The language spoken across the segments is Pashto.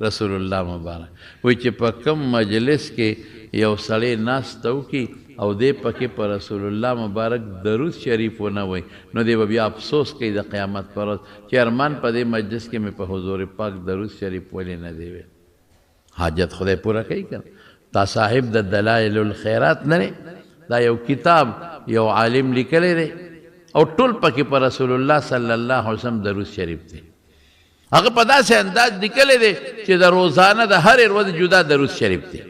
رسول الله مبارک وایي چې په کوم مجلس کې یو سړی ناسته وکړي او دی پکې په رسول الله مبارک درود شریف ونه وایي، نو دی به بیا افسوس کوي د قیامت پر ورځ چې ارمان په دې مجلس کې مې په حضور پاک درود شریف ولې نه دی ویل. حاجت خدای پوره کوي کنه. تا صاحب د دلائل الخیرات نه دی، دا یو کتاب یو عالم لیکلی دی او ټول پکې پر رسول الله صلی الله علیه وسلم درود شریف دی. هغه په داسې انداز لیکلی دی چې د روزانه د هرې ورځې جدا درود شریف دی.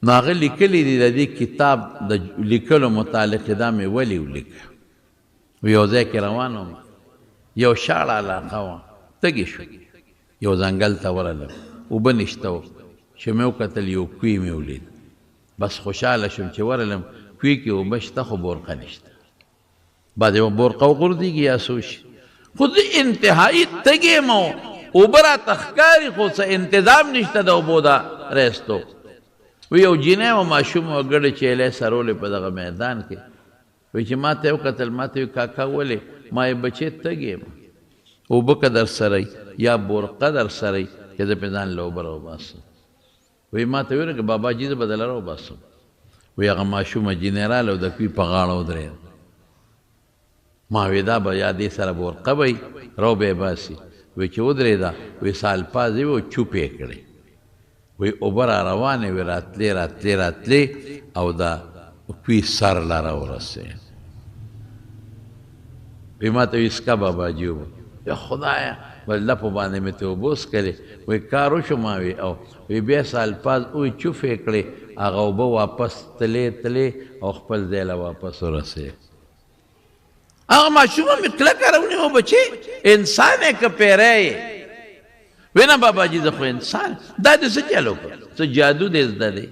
نو هغه لیکلی دی د دې کتاب د لیکلو متعلق دا مې ولې ولیکه. یو ځای کې روان وم، یو شاړه علاقه وه، تږی شو، یو ځنګل ته ورغلم، اوبه نشته و، چې مې وکتل یو کوی مې ولید، بس خوشحاله شوم چې ورغلم، کوی کې اوبه شته خو بورقه نشته. بعضې وخت بورقه وغورځېږي یا څه وشي، خو زه انتهایي تږی یم او اوبه راته ښکاري خو څه انتظام نشته د اوبو د راایستو. وی یو جینۍ وه، ماشوم وه، ګډې چیلې سرولې په دغه میدان کې. وی چې ما ته یې وکتل، ما ته وی کاکا ولې؟ ما یې بچې تږی یم، اوبه که درسره یا بورقه درسره چې زه پرې ځان له اوبه راوباسم. وی ما ته ویل که بابا جي زه به دله راوباسم. وی هغه ماشومه جینۍ راله او د کوی په غاړه ودرېده. ما وی دا به یا دې سره بورقه به وي راو به یې باسي. وی چې ودرېده، وی څه الفاظ یې وي او چوپ یې کړې. وی اوبه را روانې وې، راتلې راتلې راتلې او د کوی سر له راورسېد. وی ما ته وی څکه بابا جي اوبه. یا خدایه، بس لپو باندې مې ته اوبه وڅکلې. وی کار وشو؟ ما وی او. وی بیا څه الفاظ ووی چوف یې کړې، هغه اوبه واپس تلې تلې او خپل ځای له واپس ورسېد. هغه ماشومه مې کلکه راونیوه، بچې انسان یې که پیری یې؟ وی نه بابا جي زه خو انسان. دا دې څه چل وکړ؟ څه جادو دې زده دی؟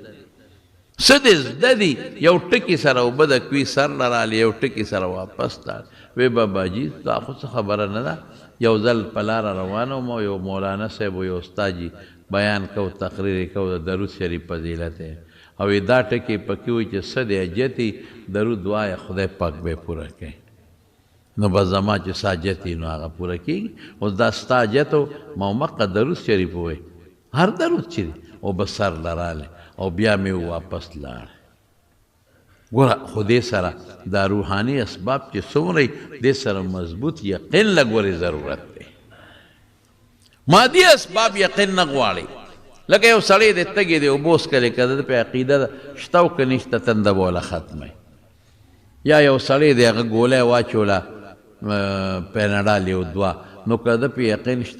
څه دې زده دي؟ یو ټکي سره اوبه د کوی سر له رالې، یو ټکي سره واپس لاړ. وی بابا جي دا خو څه خبره نه ده. یو ځل په لاره روان وم او یو مولانا صاحب و، یو استاد جي بیان کو، تقریر یې کو د درود شریف فضیلت یې، او وی دا ټکی پکې وي چې څه دې حاجت وي درود وایه خدای پاک به یې پوره کړي. نو بس زما چې څه حاجت وي نو هغه پوره کېږي. اوس دا ستا حاجت و، ما همقه درود شریف ووایي، هر درود چې دی اوبه سر له راغلې او بیا مې واپس لاړې. ګوره خو دې سره دا روحاني اسباب چې څومره وي دې سره مضبوط یقین له ګورې ضرورت دی. مادي اسباب یقین نه غواړي. لکه یو سړی دی تږی دی، اوبه وڅکلې، که د ده په عقیده ده شته او که نشته تنده به وله ختمه وي. یا یو سړی دی هغه ګولۍ واچوله پیناډال یو دوه، نو که د ده په یقین شته